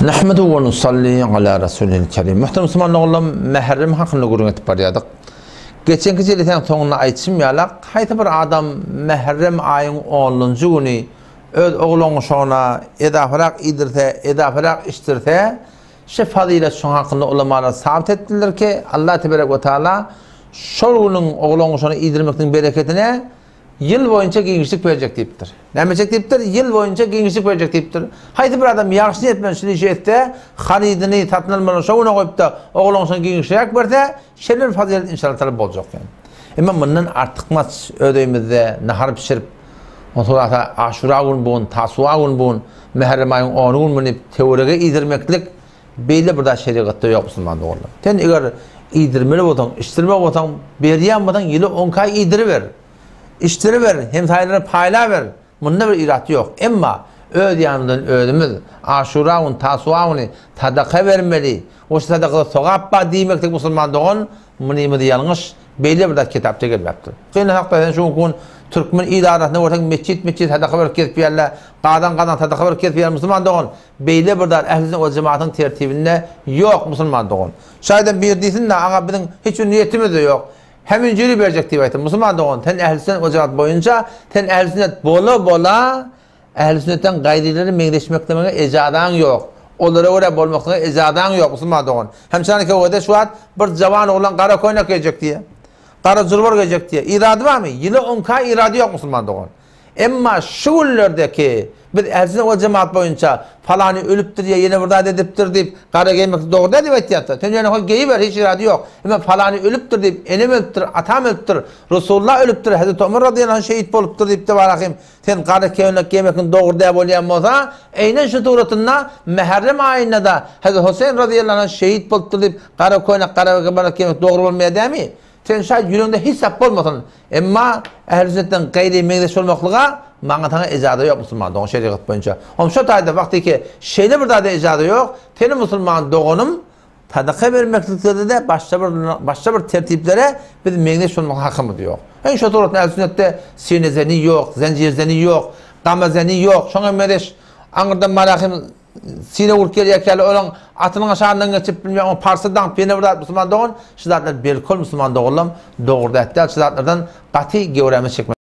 Nahmedu we nusalli ala rasulil kerim. Muhterem musulman doganlarym, mährem hakynda gürrüň edip barýardyk. Geçenki jelisäň soňunda aýtşym ýaly, haýsy bir adam mährem aýyň onunjy güni öz oglan-uşagyna edaparak iýdirse, edaparak içdirse, şu fazylet şoň hakynda ulamalar sabyt etdiler ki, Allah teberek we taala şol günüň oglan-uşagyna iýdirmekligiň bereketine Ýyl boýunça giňişlik berjek diýipdir. Näme etjek diýipdir? Ýyl boýunça giňişlik berjek diýipdir. Haýsy bir adam ýagşy niýet bilen şul işi etse, harydyny, satyn almalyny şo güne goýup-da, oglanşyna giňişräk berse, şeýle bir fazylet inşallah taala boljak ýaly. Emma mundan artykmaç öz öýümizde nahar bişirip, onsoň Aşura gün bu gün, Tasuwa gün bu gün, Mährem aýyň ony gün bu diýip töwerege iýdirmeklik beýle bir zat şerigatda ýok musulman doganlar. Sen eger iýdirmeli bolsaň, içdirmeli bolsaň, berýän bolsaň ýyly onka iýdiriber. Içdiriber, hemsaýalara paýlaber. Munda bir irat ýok. Emma öz ýanymyzdan özümiz Aşura güni, Tasuwa güni sadaka bermeli. O sadakada sogap bar diýmeklik musulman dogan, munymyz ýalňyş. Beýle bir zat kitapda gelmäpdir. Gynansak-da sen şu günki gün türkmen il arasynda görseň metjit-metjit sadaka berip gezip ýörler, gazan-gazan sadaka berip gezip ýörler musulman dogan. Beýle bir zat ähli sünnet we jematyň tertibinde ýok musulman dogan. Şaýdan biri diýsin-de aga biziň hiç bir niýetimiz-de ýok. Hem Injili berjek diýip aýtdy. Musulman dogan sen ähli sünnet we jemaat boýunça sen ähli sünnet bola-bola ähli sünnetden gaýrylary meňzeşmeklemege ejazaň ýok. Olara görä bolmaklyga ejazaň ýok musulman dogan. Hem şany köwede şu wagt bir jawan oglan gara köýnek geýjek diýýär. Gara julbar geýjek diýýär. Irady barmy? Ýyly oňka irady ýok musulman dogan. Emma şu günlerdeki biz ähli we jemaat boýunça palany ölüpdir ýa ýene bir zat edipdir diýip gara geýmek dogry däl diýip aýtýarsa, sen ýöne hol geýiber hiç irady ýok. Emma palany ölüpdir diýip enem ölüpdir, atam ölüpdir, Resulullah ölüpdir, Hezreti Omar razyýallahu anh şehit bolupdyr diýip-de barahym sen gara köýnek geýmekligiň dogry däl bolýan bolsa, eýnen şu suratynda Mäherrem aýynda-da Hezreti Huseýn razyýallahu anh şehit bolupdyr diýip gara köýnek, gara balak geýmek dogry bolmaýar dämi? Sen şaýat ýüregiňde hiç zat bolmasyn, emma ähli-sünnetden gaýry meňzeş bolmaklyga maňa saňa ejaza ýok musulman dogan şerigat boýunça. Hom şo taýda wagtyky şeýle bir zada ejaza ýok, seni musulman doganym sadaka bermeklikde-de başga bir başga bir tertiplere biz meňzeş bolmak hakymyz ýok. Eý şo suratda ähli-sünnetde sinezeni ýok, zenjirzeni ýok, gamazeni ýok, şoňa meňzeş aňyrdan malahym Sine urup gelýärkäler olaň atynyň aşagyndan geçip bilmeýän oň parsy daňyp ýene bir zat musulman dogan şu zatlar belkol musulman doganlam dogry zat däl şu zatlardan gaty gewrämiz çekmek.